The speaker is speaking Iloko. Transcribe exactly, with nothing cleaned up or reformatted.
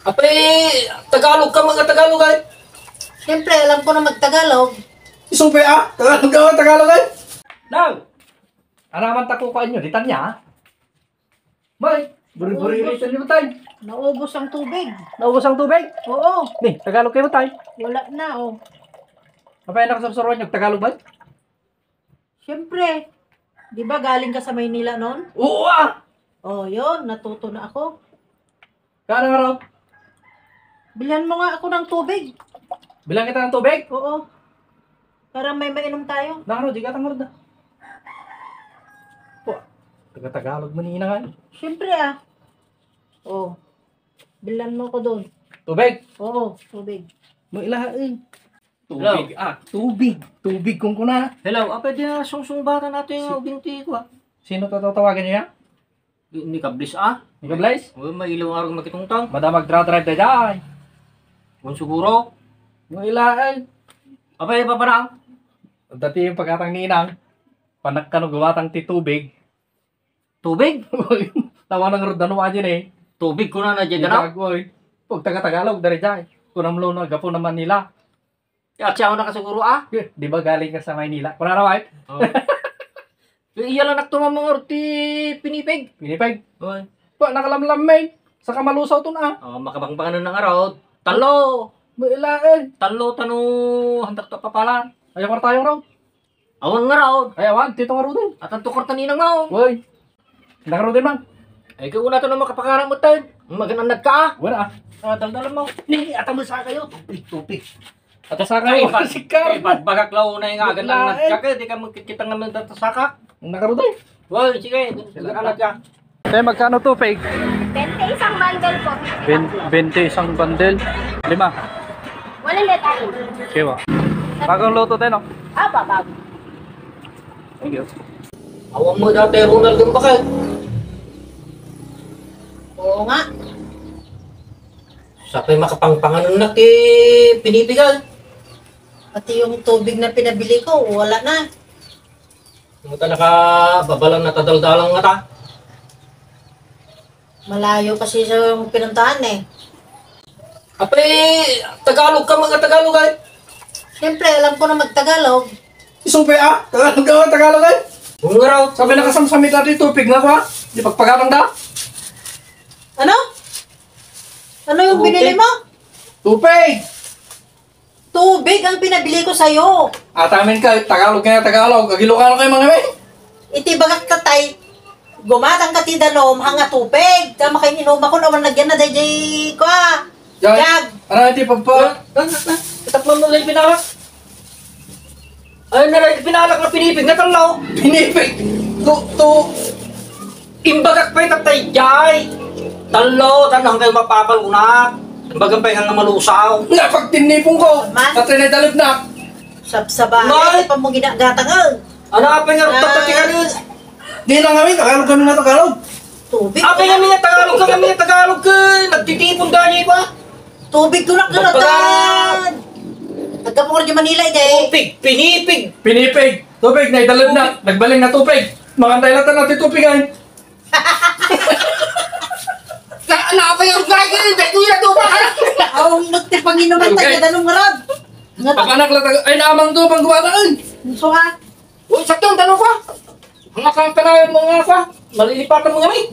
Apay, Tagalog ka, mga Tagalog ay. Siyempre, alam ko na magtagalog. Isu pay, ah? Tagalog ka, Tagalog ay? Nang! Anaman ta kukuan nyo, di tanya, ah? May, buri-buri Naubos. Rin sa liwat ay. Naubos ang tubig. Naubos ang tubig? Oo. Ni, Tagalog kayo tayo. Wala na, oh. Apay, nakasursuruan nyo, Tagalog ba? Siyempre. Di ba galing ka sa Maynila noon? Oo, ah! Oh, yun. Natuto na ako. Kaya nga raw, Bilhan mo nga ako ng tubig. Bilang kita ng tubig? Oo. Para may mainom tayo. Naro, di ka tangor da. Po, taga-Tagalog man ina nga. Siyempre, ah. Oh. Bilhan mo ko doon. Tubig? Oo, tubig. Mo ilahain. Tubig, Hello? Ah. Tubig. Tubig kung kuna. Hello, ah, pwede na sungsungbatan natin yung Si- ubing ti ko, ah. Sino to tatawagan niya? Di, ni Kablis, ah. Ni Kablis? Uy, may ilaw nga rin makitungtang. Mada magdra-drive da jay. Kung siguro. Mo ilain. Apay, papanang? Dati yung pagkatang ni Inang, panak kano gawatang ti tubig. Tubig? Tawa ng rodano aja eh. Tubig ko na na dyan, ano? Gago, eh. Pag taga-Tagalog, dari jay. Kunam lo na, gapo naman nila. At siya ako nakasiguro, ah. Eh, di ba galing ka sa Maynila? Kuna na, wife? Oh. Eh, iya lang naktumamangor ti pinipig. Pinipig? Oy. Pa, nakalamlam, men. Sa kamalusaw to na. Oh, makabangbangan na nga raw. Talo. Maila, eh. Talo, tano, handak to papalan. Ayaw kwarta yung raw. Awan nga raw. Ay, awan. Tito nga raw din. At ang tukar taninang mo. Oy. Nakarutin, man. Ay, ikaw una to na makapangarap mo, Ted. Magananad ka, ah. Wala, ah. Ah, daldalan mo. Ni, ata mo sa kayo. Tupik, tupik. Ata sa kayo. Ay, pag, Sikar. Ay, pag, bagak law na yung agananad ka, kaya di ka magkikita nga man dito sa ka. Nakarutin. Well, sige, magananad ka. Te, magkano tupig? Bente isang bundle po. Ben-, bente isang bundle. Lima. Walang letter. Siwa. Bagong luto, te, no? Ah, babago. Thank you. Awan mo dati, Ronald, yung bakal. Oo nga. Sa pa'y makapangpanganan na ti pinipigal. Pati yung tubig na pinabili ko, wala na. Yung talaga, babalang natadaldalang nga ta. Malayo kasi sa pinuntahan eh. Apay, Tagalog ka, mga Tagalog ay. Siyempre, alam ko na magtagalog. Isupay, ah? Tagalog ka, Tagalog ay. Kung nga raw. Sabi na kasamsamit natin, tupig na ko, ah. Di pagpagalang da. Ano? Ano yung Tupig. Binili mo? Tupig! Tubig ang pinabili ko sa'yo. Atamin ka, Tagalog kaya Tagalog. Ag-Ilocano kayo, mga men. Iti bagak tatay, gumatang ka ti danum, hanga tupig. Kama kayo inuma ko, naman lagyan na, dayjay ko, ah. Jay, Jab. Ano iti pagpa? Ah, ah, ah, ah. Itakman mo lang yung pinalak. Ay, na lang, pinalak na pinipig na talo. Pinipig? Tu, tu. Imbagak pay tatay, jay. Talo, talo, hanggang mapapalunak. Imbagak pay hanggang malusaw. Napagtinipon ko. Man? Tatay na dalib na. Sabsaba. Nay! Ano pa mo ginagatang, ah? Ano ka pa nga Ah. Tatatikan yun? Di na kami, Tagalog kami na Tagalog. Tubig. Apa nga mga Tagalog ka, mga Tagalog ka? Nagtitipon ka niya ba? Tubig ko na Magpagawa. Karatan. Nagkapungor di Manila, ide. Tubig, pinipig. Pinipig. Tubig, naidalad na. Nagbaling na tubig. Makantay lang na ti tubig, ay. Sa, ano, apa yung gagawin? Dahil ko yung natupa ka. Aw, magtipanginuman Okay. Tayo, danong rod. Nga to. Papanak lang tayo. Ay, naamang to, panggawa na, ay. Gusto ka? Uy, sakto, ang tanong ko, ah. Ang akang tanayan mo nga, pa. Malilipatan mo nga, eh.